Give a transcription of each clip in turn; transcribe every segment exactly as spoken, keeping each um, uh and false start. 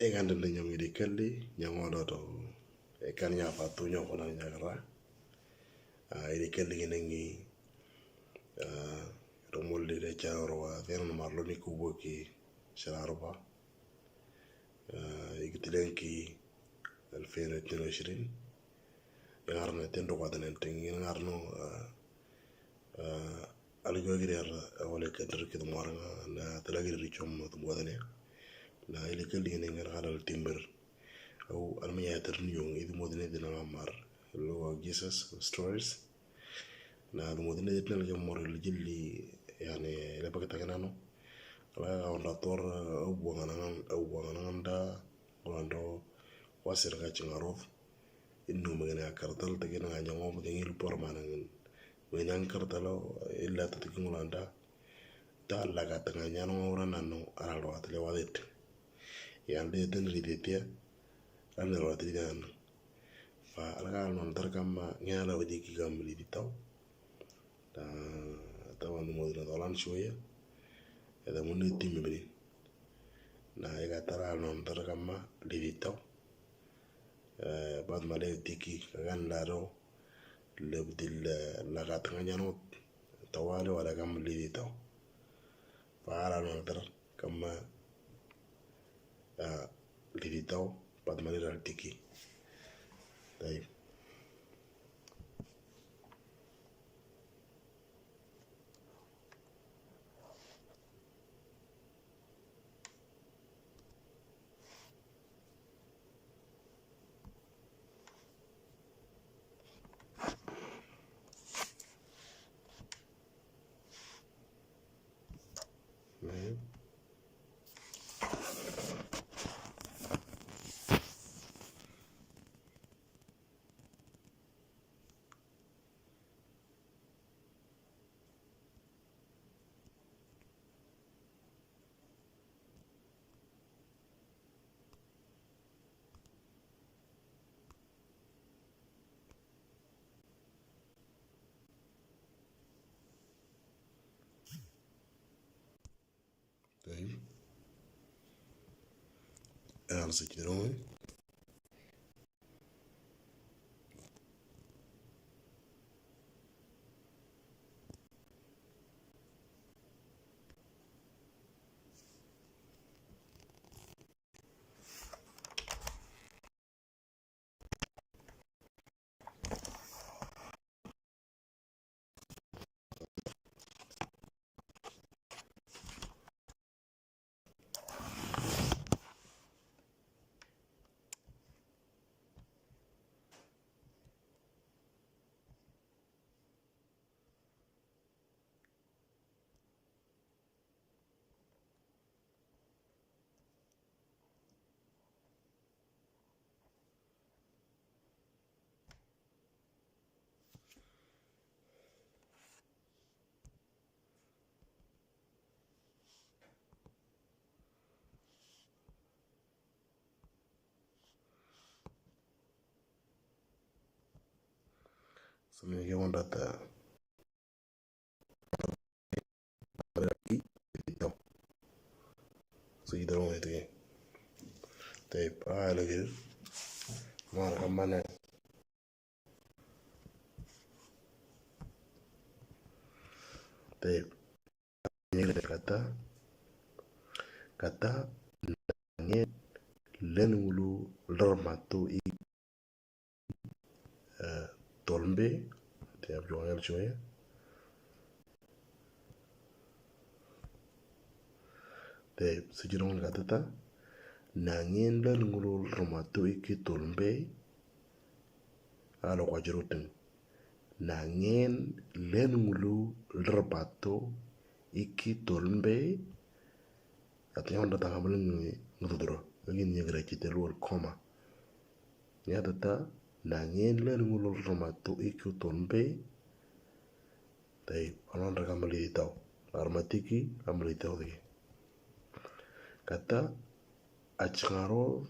Egan de lenyong iri kali nyong odo to ekan nya patu nyong kona nya kara. Ah, iri kali gini ngi, ah, romol di de charo wa tena no marlo ni kubo ki shararo ba. Ah, ikitilen ki alfin etnino shirin. Yang arne tendo kwa tenen ting yang arno, ah, ah, algo giri ar awale kenter ki tumoranga na tela giri richom tumbo tene. Na ili kali gini ngar kadal timber. Au alma ya terniung itu modene dina mar. Lo Jesus stories. Na tumbo tene dina lagi mor ili jili yani lepa kita kenano. Ala onda tor au buangan angan au buangan angan da. Wando wasir ka chingarot. Inu magana kartal tagi na nganyang om tagi lupor manangin. Wenyang kartalo illa tagi ngulanda. Ta laga tanga nyano ngora nano aralo atale wadit. Yang de den ridetia. Aralo atale dan. Fa arga alman tarkama ngala wadi ki gamli ditau. Ta ta wanu modina dolan shoya. Eda muni timi bini. Na ega tara alman tarkama liditau. Eh, bad male tiki kagan laro lebdil lagat nganyano tawale wala kam liditau. Para no tar kama, ah, liditau bad male ral tiki. Taib. Taib. Ana se quiero. Sami ke wanda ta. Ito. So ito mo ito. Taib, ah, lagi. Mana mana. Taib. Kata kata nangin len wulu ler matu i, eh, tolmbe. Taib, juang el juang. Taib, sijirong kata ta nangin len wulu ler matu i ki tolmbe. Alo kwa jurutin. Nangin len wulu ler matu i ki tolmbe. Ati yang datang kamu lengi ngutudro. Lagi ni gerai kita luar koma. Ya tata nangin len wulu ler matu i ki tolmbe. Taib, anon reka mali tau. Armatiki amali tau tiki. Kata achingarod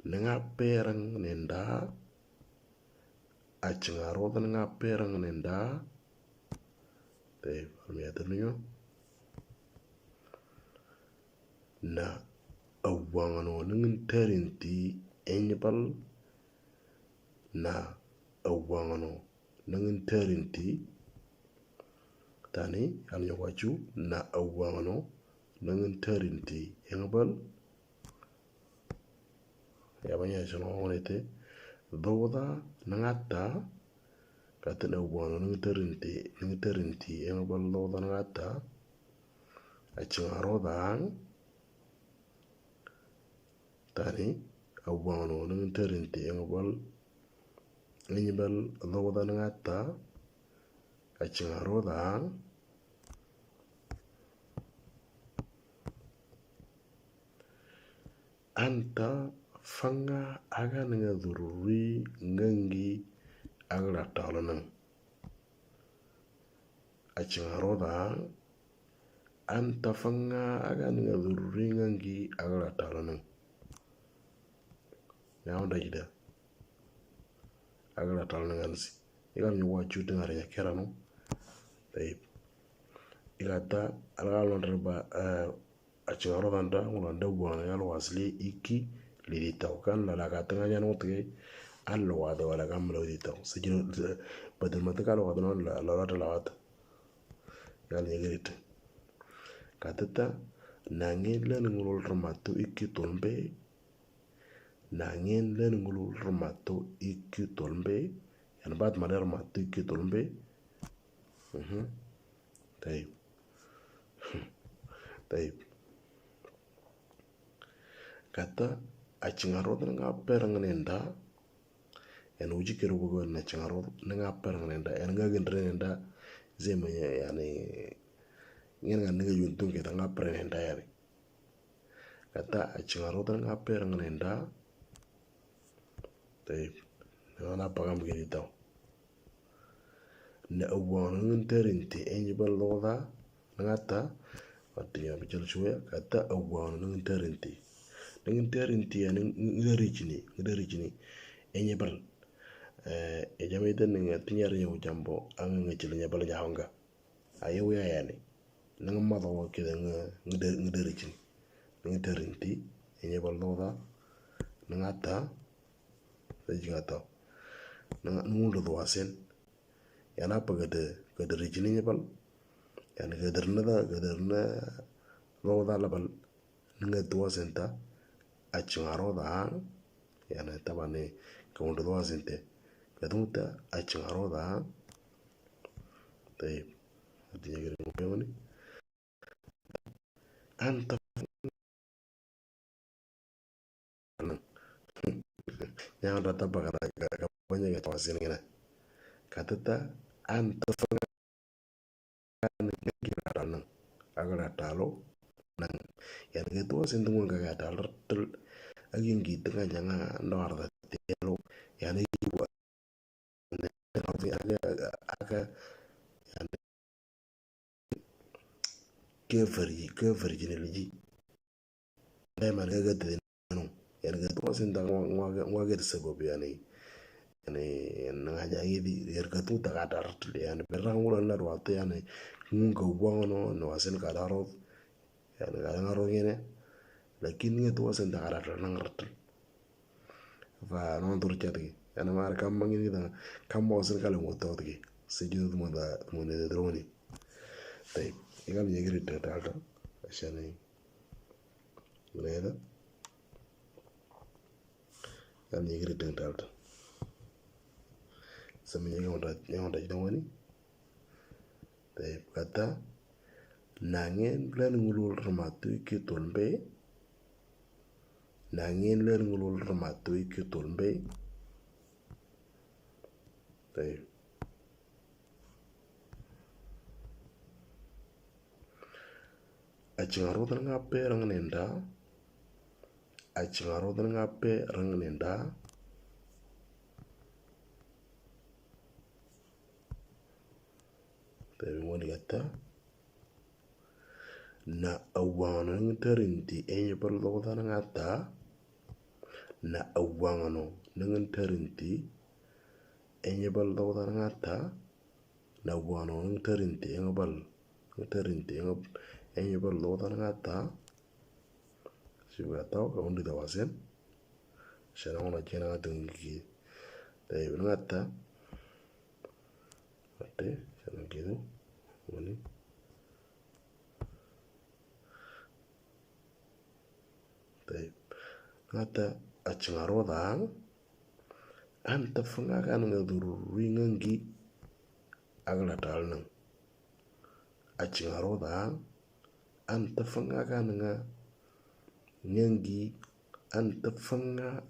nenga perang nenda. Achingarod nenga perang nenda. Taib, armi atar niyo. Na awuaŋano niŋintarinti enyebal. Na awuaŋano niŋintarinti. Tani, yal nyɔk wacu, na awuaŋano niŋintarinti enyebal. Yaba nyɛ sɔnɔ ŋunite dhoda niŋata. Kati na awuaŋano niŋintarinti, niŋintarinti enyebal dhoda niŋata. Aciŋaro dhaŋ. Tani, awuaŋano niŋintarinti enyebal, enyebal dhoda niŋata. Aciŋaro dhaŋ. Anta faŋa aga niŋa dhururi ŋaŋgi agra talanaŋ. Aciŋaro dhaŋ. Anta faŋa aga niŋa dhururi ŋaŋgi agra talanaŋ. Nyaw da jida. Agra talanaŋ ansi. Ikan yu wacu tiŋa rinya kerano. Tayib. Ikata alga lon reba, eh, aciŋaro dhanda, ŋulo anda buana yal wasli iki lidi taw. Kan lala ka tiŋa nyan wutge, an lo wada wala kam lo lidi taw. Sejino, badal matika lo wada non la, la wada la wada. Yal nyegerite. Katata, nangin len ŋulul remato iki tolmbe. Nangin len ŋulul remato iki tolmbe. Yan bat mane remato iki tolmbe. Mhm. Tayib. Tayib. Kata, aciŋaro dhanda ŋa perŋ nenda. Yan uji kero gogo na aciŋaro dhanda ŋa perŋ nenda. Yan ŋa gendre nenda. Zema yani. Ngin ŋa niŋa yuntung kita ŋa perŋ nenda yani. Kata aciŋaro dhanda ŋa perŋ nenda. Tayib. Nana pagam gidi taw. Na awuaŋano niŋintarinti enyebal dhoda niŋata. Wati ya bichal shuya kata awuaŋano niŋintarinti. Niŋintarinti yani ŋidarijini, ŋidarijini. Enyebal. Eh, ejama ita niŋa tinyar nyaw jambo, aŋa ŋa chil enyebal nyahonga. Ayo ya yani. Niŋa madho kida ŋa, ŋida, ŋidarijini. Niŋintarinti enyebal dhoda niŋata. Rejigata. Niŋa, niŋa ŋuldo dhwasen. Yana pa gada, gada rijini nyebal. Yana gadarna da, gadarna dhoda labal. Niŋa dhwasen ta, aciŋaro dhaŋ. Yana tabani, ka ŋuldo dhwasen te. Gadunta, aciŋaro dhaŋ. Tayib. Adinya gari mo pemani. Anta Nyaŋ da tabba kana ka, ka banya ka tawa sin gina. Katata anta faŋa kana ka kira tal naŋ. Agara talo naŋ. Yan ka tawa sin dungun ka ka tal ratal. Agin ki tanga janga ndawar da telo. Yan yi wa. Aga, aga, aga, yani, ke farji, ke farji ne liji. Dai man ga gadi no. Yani ga to sin da ngwa, ngwa, ngwa gadi sabab yani. Yani, yani, nga ja yi di, yer ga tu ta ga dar, yani, berang wala na ruwa to, yani, ngunga wangano, no asen ka daro. Yani, ka ngaro ngene. Lakin nge to asen da ga dar, nang ratal. Fa non tur chat gi. Yani, mar kam mangini da, kam mo asen kala mo to gi. Sejin mo da, mo ne droni. Tayib. Ikam yegri ta ta ta. Ashani. Grenada. Kan yegri ta ta ta. Sami yegri ta, yegri ta jidawani. Tayib, kata, nangin len ngulul rmatu iki tulmbe. Nangin len ngulul rmatu iki tulmbe. Tayib. Aciŋaro dhanda ŋa perŋ nenda. Aciŋaro dhanda ŋa perŋ nenda. Tayib, ŋoni kata. Na awaŋano niŋ tarinti enyebal dhogodhana ŋa ta. Na awaŋano niŋ tarinti enyebal dhogodhana ŋa ta. Na awaŋano niŋ tarinti enyebal, niŋ tarinti enyebal dhogodhana ŋa ta. Sibu ya tau ka undi da wasen. Shana wana kena nga tungi ki. Tayyib, nga ta. Ate, shana kidu. Wani. Tayyib. Nga ta achingaro da. An tafanga kan nga dururi ngangi agla talnang. Achingaro da. An tafanga kan nga ngangi, an tafanga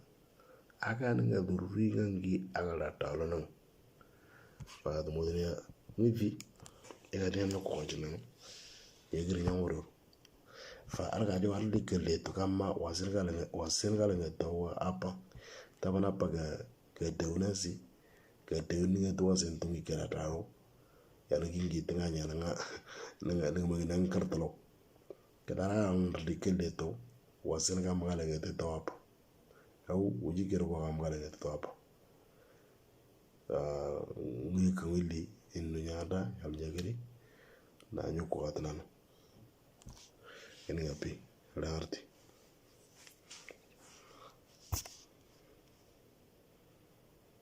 akan nga dururi ngangi agla talnang. Fa da modini ya, mivi, ega dia no ko jina. Yegri nyamoro. Fa arga di wal di kele to kama wasin kala nga, wasin kala nga to apa. Taban apa ga, ga daunasi. Ga dauni nga to wasin tungi kala taro. Yana gingi tenga nya nga, nga, nga magi nang kartalo. Kadara ang di kele to wasin kama kala nga to apa. Au uji kero ko kama kala nga to apa. Ngui kangwili inu nyada yal jagiri. Na nyuko atnano. Ini ngapi? Langarti.